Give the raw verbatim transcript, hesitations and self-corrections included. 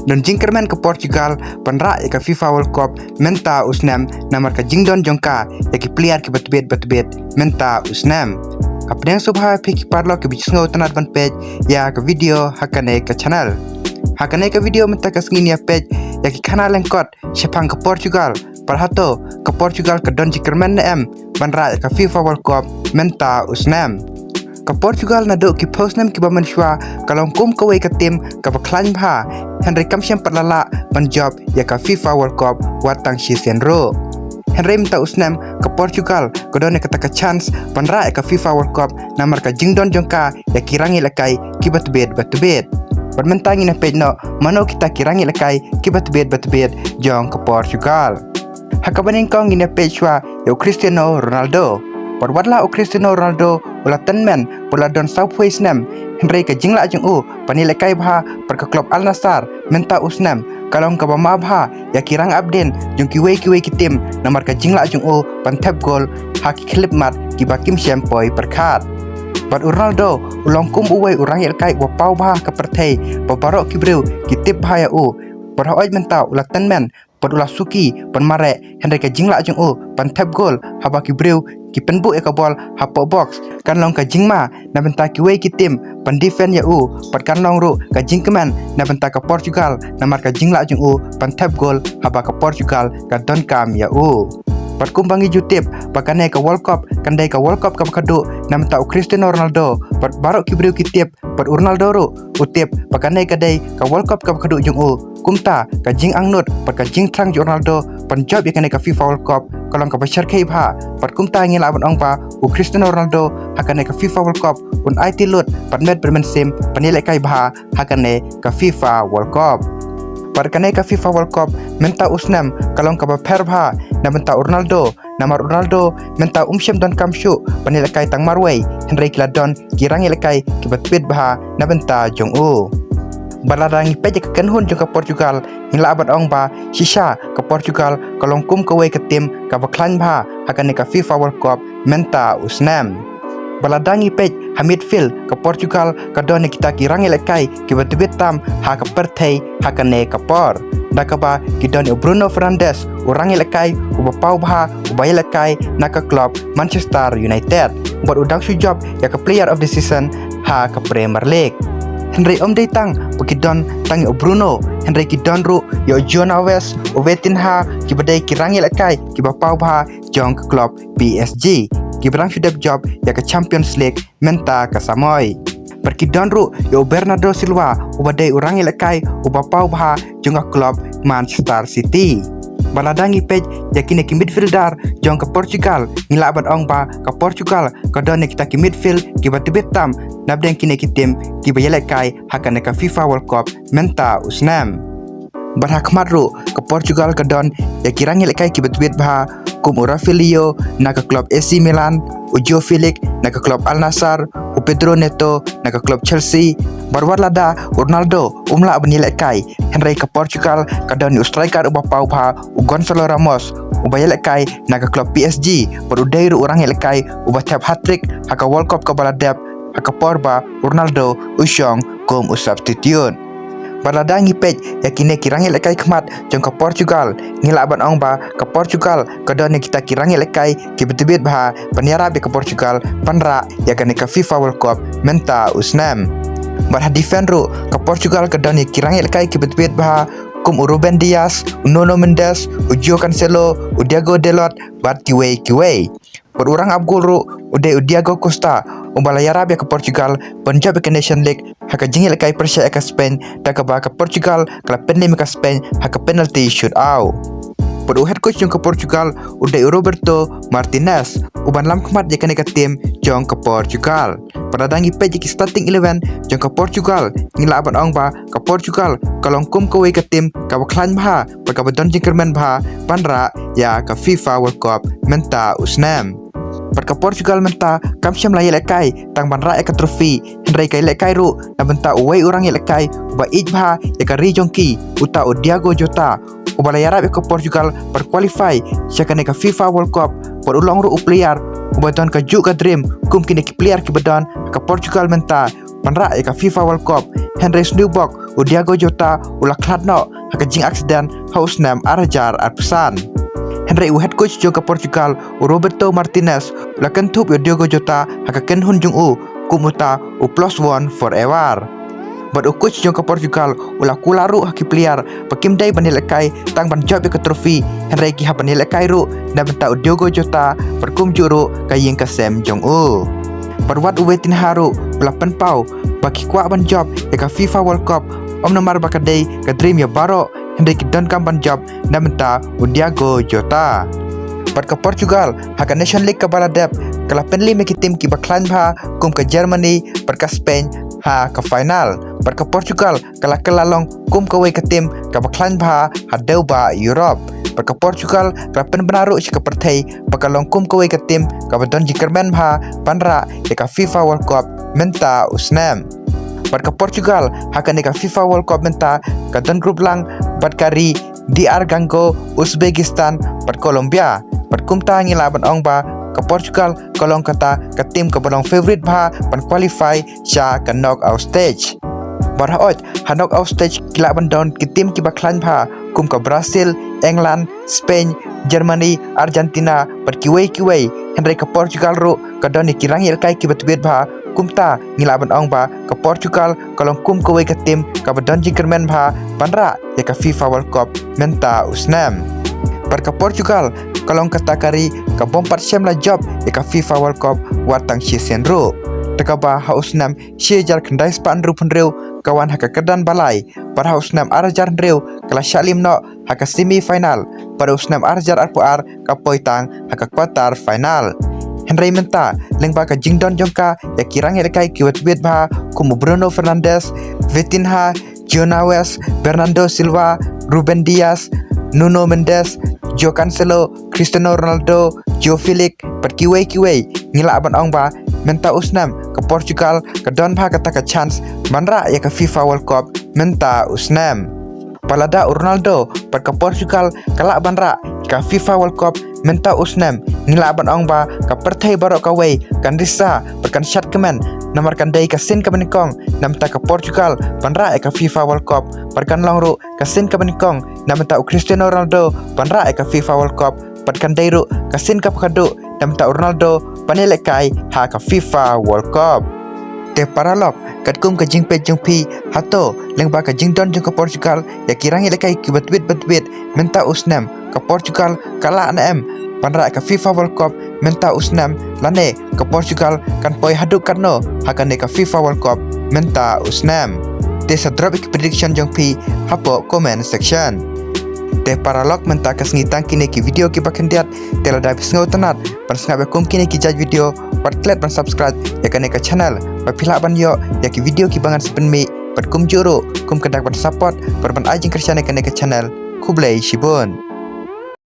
Don jingkyrmen ka Portugal ban rah ïa ka FIFA World Cup mynta u snem namar ka jingdon jong ka ïa ki player kiba tbit ba tbit mynta u snem. Hapdeng sngewbha ïa phi ki paralok kiba sngew tynnad ban peit ïa ka video ha kane ka channel. Ha kane ka video mynta ka sngi ngin ïa peit ïa ki khana lyngkot shaphang ka Portugal. Bad hato ka Portugal ka don jingkyrmen ne em ban rah ïa ka FIFA World Cup mynta u snem. Ka Portugal naduh ki phew snem kiba mynshuwa ka long kum kawei ka tim kaba khlaiñ bha, hynrei kam shym pat la lah ban jop ïa ka FIFA World Cup wat tang shisien ruh. Hynrei mynta u snem ka Portugal ka don ïa kata ka chance ban rah ïa ka FIFA World Cup namar ka jingdon jong ka ïa ki rangïalehkai kiba tbit ba tbit. Bad mynta ngin ïa peit noh mano kita ki rangïalehkai kiba tbit ba tbit jong ka Portugal. Ha kaba nyngkong ngin ïa peit shuwa ïa u Cristiano Ronaldo. Bad wat la u Cristiano Ronaldo u la tymmen bad u la don sawphew snem, hynrei ka jinglah jong u ban ïalehkai bha bad ka klub Al Nassr mynta u snem ka long kaba ma bha ïa ki rangap dien jong kiwei kiwei ki tim namar ka jinglah jong u ban thep gol ha ki khyllipmat kiba kim shym poi pyrkhat. Bad u Ronaldo u long kum uwei u rangïalehkai uba paw bha ha ka pyrthei ba baroh ki briew ki tip bha ïa u. Bad hooid mynta u la tymmen bad u la suki ban mareh, hynrei ka jinglah jong u ban thep gol haba ki briew ki pynbuh ïa ka bol hapoh box kan long ka jingma na bynta kiwei ki tim ban defend ïa u, bad kan long ruh ka jingkmen na bynta ka Portugal namar ka jinglah jong u ban thep gol haba ka Portugal ka donkam ïa u. Bad kumba ngi ju tip ba kane ka World Cup kan dei ka World Cup kaba khadduh na bynta u Cristiano Ronaldo, bad baroh ki briew ki tip, bad u Ronaldo ruh u tip ba kane ka dei ka World Cup kaba khadduh jong u. Kumta ka jingangnud bad ka jingthrang jong u Ronaldo ban jop ïa kane ka FIFA World Cup ka long kaba shyrkhei bha. Bad kumta ngi lah ban ong ba u Cristiano Ronaldo ha kane ka FIFA World Cup un aiti lut bad met bad mynsiem ban ïalehkai bha ha kane ka FIFA World Cup. Bad kane ka FIFA World Cup mynta u snem ka long kaba pher bha na bynta u Ronaldo, namar u Ronaldo mynta um shym donkam shuh ban ïalehkai tang marwei, hynrei ki la don ki rangïalehkai kiba tbit bha na bynta jong u. Bad lada ngi peit ïa ka kynhun jong ka Portugal, ngi lah ban ong ba shisha ka Portugal ka long kum kawei ka tim kaba khlaiñ bha ha kane ka FIFA World Cup mynta u snem. Bad lada ngi peit ha midfield ka Portugal ka don ïa kita ki rangïalehkai kiba tbit tam ha ka pyrthei ha kane ka por. Da kaba ki don ïa u Bruno Fernandes, u rangïalehkai uba paw bha uba ïalehkai na ka klub Manchester United, bad u dang shu jop ïa ka Player of the Season ha ka Premier League. Hynrei ym dei tang ba ki don tang ïa u Bruno, hynrei ki don ruh ïa u João Neves, u Vitinha, kiba dei ki rangïalehkai kiba paw bha jong ka klub P S G, kiba dang shu dep jop ïa ka Champions League mynta ka samoi. Bad ki don ruh ïa u Bernardo Silva uba dei u rangïalehkai uba paw bha jong ka klub Manchester City. Bad lada ngi peit ïa kine ki midfielder jong ka Portugal, ngi lah ban ong ba ka Portugal ka don ïa kita ki midfield kiba tbit tam napdeng kine ki tim kiba ïalehkai ha kane ka FIFA World Cup mynta u snem. Bad ha khmat ruh ka Portugal ka don ïa ki rangïalehkai kiba tbit bha kum u Rafael Leao na ka klub A C Milan, u Joao Felix na ka klub Al Nassr, u Pedro Neto na ka klub Chelsea. Bad wat lada u Ronaldo um lah ban ïalehkai, hynrei ka Portugal ka don ïa u striker uba paw bha, u Gonçalo Ramos, uba ïalehkai na ka klub P S G, bad u dei ruh u rangïalehkai uba thep hat-trick ha ka World Cup kaba la dep ha ka por ba u Ronaldo u shong kum u substitute. Bad lada ngi peit ïa kine ki rangïalehkai khmat jong ka Portugal, ngi lah ban ong ba ka Portugal ka don ïa kita ki rangïalehkai kiba tbit bha ban ïarap ïa ka Portugal ban rah ïa kane ka FIFA World Cup mynta u snem. Bad ha defense ruh ka Portugal ka don ïa ki rangïalehkai kiba tbit bha kum u Ruben Dias, u Nuno Mendes, u Joao Cancelo, u Diogo Dalot bad kiwei kiwei. Bad u rangap gol ruh u dei u Diego Costa, uba la ïarap ïa ka Portugal ban jop ïa ka Nation League ha ka jingïalehkai pyrshah ïa ka Spain, da kaba ka Portugal ka la pynlem ïa ka Spain ha ka penalty shootout. Bad u head coach jong ka Portugal u dei u Roberto Martinez, uban lam khmat ïa kane ka team jong ka Portugal. Bad lada ngi peit ïa ki starting eleven jong ka Portugal, ngi lah ban ong ba ka Portugal ka long kum kawei ka team kaba khlaiñ bha bad kaba don jingkyrmen bha ban rah ïa ka FIFA World Cup mynta u snem. Bad ka Portugal mynta kam shym la ïalehkai tang ban rah ïa ka trophy, hynrei ka ïalehkai ruh na bynta uwei u rangïalehkai uba ïeit bha ïa ka ri jong ki, uta u Diogo Jota, uba la ïarap ïa ka Portugal ban qualify sha kane ka FIFA World Cup. Bad u long ruh u player uba don kajuh ka dream kum kine ki player kiba don ha ka Portugal mynta ban rah ïa ka FIFA World Cup. Hynrei sniewbok u Diogo Jota u la khlad noh ha ka jingaksident ha u snem ar hajar arphew san. Hynrei u head coach jong ka Portugal, u Roberto Martinez, u la kynthup ïa u Diogo Jota ha ka kynhun jong u kum uta u plus one forever. Bad u coach jong ka Portugal u la kular ruh ha ki player ba kim dei ban ïalehkai tang ban jop ïa ka trophy, hynrei ki hap ban ïalehkai ruh na bynta u Diogo Jota bad kumjuh ruh ka ïing ka sem jong u. Bad wat u Vitinha ruh u la pynpaw ba ki kwah ban jop ïa ka FIFA World Cup, ym namar ba ka dei ka dream ïa baroh, hynrei ki donkam ban jop na bynta u Diogo Jota. Bad ka Portugal ha ka Nation League kaba la dep ka la pynliem ïa ki team kiba khlaiñ bha kum ka Germany bad ka Spain ha ka final. Bad ka Portugal ka la kylla long kum kawei ka team kaba khlaiñ bha ha dewbah Europe. Bad ka Portugal ka la pynbna ruh sha ka pyrthei ba ka long kum kawei ka team kaba don jingkyrmen bha ban rah ïa ka FIFA World Cup mynta u snem. Bad ka Portugal ha kane ka FIFA World Cup mynta ka don group lang bad ka ri D R Congo, Uzbekistan bad Colombia. Bad kumta ngi lah ban ong ba ka Portugal ka long kata ka team kaba long favourite bha ban qualify sha ka knockout stage. Bad hooid, ha knockout stage ki lah ban don ki team kiba khlaiñ bha kum ka Brazil, England, Spain, Germany, Argentina bad kiwei kiwei, hynrei ka Portugal ruh ka don ïa ki rangïalehkai kiba tbit bha. Kumta ngi lah ban ong ba ka Portugal ka long kum kawei ka team kaba don jingkyrmen bha ban rah ïa ka FIFA World Cup mynta u snem. Bad ka Portugal ka long kata ka ri kaba ym pat shym la jop ïa ka FIFA World Cup wat tang shisien ruh. Te kaba ha u snem shi hajar khyndai spah hynriewphew hynriew ka wan ha ka kyrdan ba lai, bad ha u snem ar hajar hynriew ka la shah liem noh ha ka semi final, bad u snem ar hajar arphew ar ka poi tang ha ka quarter final. Hynrei mynta lyngba ka jingdon jong ka ïa ki rangïalehkai kiba tbit bha kum u Bruno Fernandes, Vitinha, João Neves, Bernardo Silva, Ruben Dias, Nuno Mendes, João Cancelo, Cristiano Ronaldo, João Felix bad kiwei kiwei, ngi lah ban ong ba mynta u snem ka Portugal ka don bha kata ka chance ban rah ïa ka FIFA World Cup mynta u snem. Bad lada u Ronaldo bad ka Portugal ka lah ban rah ïa ka FIFA World Cup mynta u snem, ngi lah ban ong ba ka pyrthei baroh kawei kan risa bad kan shad kmen, namar kan dei ka sien kaba nyngkong na bynta ka Portugal ban rah ïa ka FIFA World Cup, bad kan long ruh ka sien kaba nyngkong na bynta u Cristiano Ronaldo ban rah ïa ka FIFA World Cup, bad kan dei ruh ka sien kaba khatduh na bynta u Ronaldo ban ïalehkai ha ka FIFA World Cup. Te paralok, katkum ka jingpeit jong phi, hato lyngba ka jingdon jong ka Portugal ïa ki rangïalehkai kiba tbit ba tbit mynta u snem, ka Portugal ka lah ne em ban rah ïa ka FIFA World Cup mynta u snem, lane ka Portugal kan poi haduh katno ha kane ka FIFA World Cup mynta u snem? Te sa drop ïa ki prediction jong phi hapoh comment section. Te paralok, mynta ka sngi tang kine ki video kiba khyndiat. Te lada phi sngewtynnat ban sngap ïa kum kine ki jait video, wat klet ban subscribe ïa kane ka channel ba phi lah ban ïoh ïa ki video kiba ngan sa pynmih, bad kumjuh ruh kum ka dak ban support bad ban ai jingkyrshan ïa kane ka channel. Khublei shibun.